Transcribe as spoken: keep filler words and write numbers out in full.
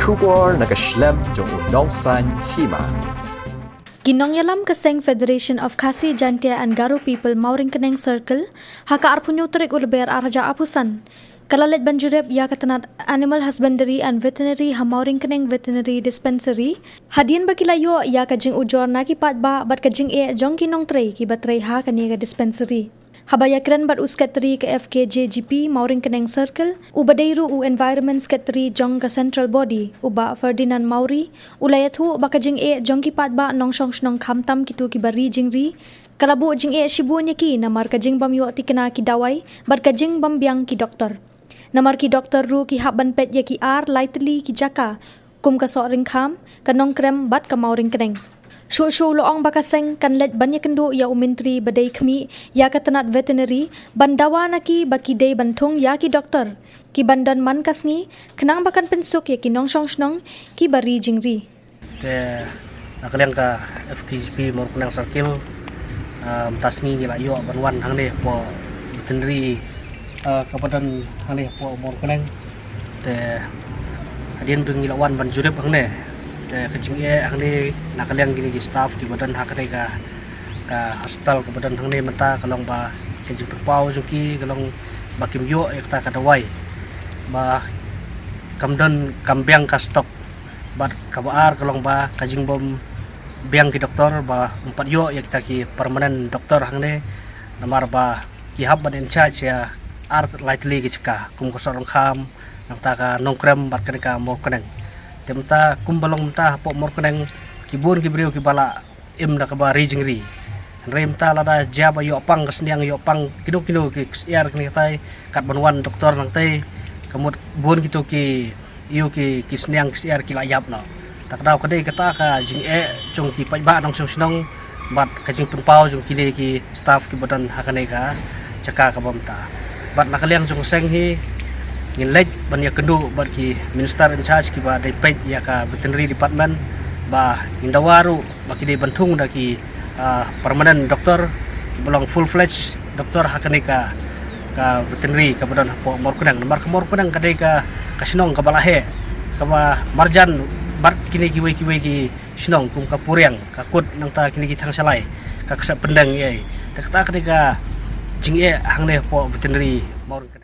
Khubor na ka shlem jong u nongsan hima. Ki nongïalam ka seng Federation of Khasi Jaintia and Garo People Mawryngkneng Circle, ha ka arphew tarik u Lber ar hajar arphew san, ka la leit ban jurip ïa ka tnat Animal Husbandry and Veterinary ha Mawryngkneng Veterinary Dispensary, hadien ba ki la ïoh ïa ka jingujor na ki paidbah bad ka jingeh jong ki nongtrei kiba trei ha kane ka dispensary. Haba ïakren bad u Secretary ka F K J G P Mawryngkneng Circle, uba dei ruh u Environment Secretary jong ka Central Body, u Bah Ferdinand Mawrie, u la ïathuh ba ka jingeh jong ki paidbah nongshong shnong, khamtam kito kiba ri jingri, ka la buh jingeh shibun ïa ki namar ka jingbym ïoh thikna ki dawai bad ka jingbym biang ki doktor. Namar ki doktor ruh ki hap ban peit ïa ki ar lai tylli ki jaka, kum ka Sohryngkham, ka Nongkrem bad ka Mawryngkneng. Shuh shuh u la ong ba ka seng kan leit ban ïakynduh ïa u Myntri ba dei khmih ïa ka tnat Veterinary ban dawa na ki ba ki dei ban thung ïa ki doktor kiban don man ka sngi, khnang ba kan pynsuk ïa ki nongshong shnong kiba ri jingri. Te na ka liang ka F K J P Mawryngkneng Circle, ah, mynta sngi ngi la ïoh ban wan hangne hapoh Veterinary, ah, kaba don hangne hapoh Mawryngkneng. Te hadien ba ngi la wan ban jurip hangne, te ka jingeh hangne na ka liang kine ki staff kiba don ha kane ka, ka hospital kaba don hangne mynta, ka long ba ka jingpynpaw jong ki ka long ba kim ïoh ïa kata ka dawai, ba kam don, kam biang ka stock. Bad kaba ar ka long ba ka jingbym biang ki doktor, ba ym pat ïoh ïa kita ki permanent doktor hangne, namar ba ki hap ban in charge ïa ar lai tylli ki jaka, kum ka Sohryngkham, nangta ka Nongkrem bad kane ka Mawryngkneng. Te mynta kumba long mynta hapoh Mawryngkneng, ki bun ki briew kiba la im da kaba ri jingri. Hynrei mynta lada jia ba ïoh pang ka sniang, ïoh pang kino kino ki ksiar kine kitai, kat ban wan doktor nangtai, ka mut bun kito ki ïoh ki, ki sniang ki ksiar ki la ïap noh. Ta ka daw ka dei kata ka jingeh jong ki paidbah nongshong shnong bad ka jingpynpaw jong kine ki staff kiba don ha kane ka jaka kaba mynta. Bad na ka liang jong ka seng hi, ngin leit ban ïakynduh bad ki minister in charge kiba dei peit ïa ka veterinary department, ba ngin dawa ruh ba ki dei ban thung da ki, ah, permanent doktor, kiba long full fledged doktor ha kane ka, ka veterinary kaba don hapoh Mawryngkneng. Namar ka Mawryngkneng ka dei ka, ka shnong kaba la heh, kaba marjan bad kine kiwei kiwei ki shnong kum ka Puriang, ka Kut, nangta kine ki Thangshalai, ka Ksep Pyndeng ei. Te kata ka dei ka jingeh hangne hapoh veterinary Mawryngkneng.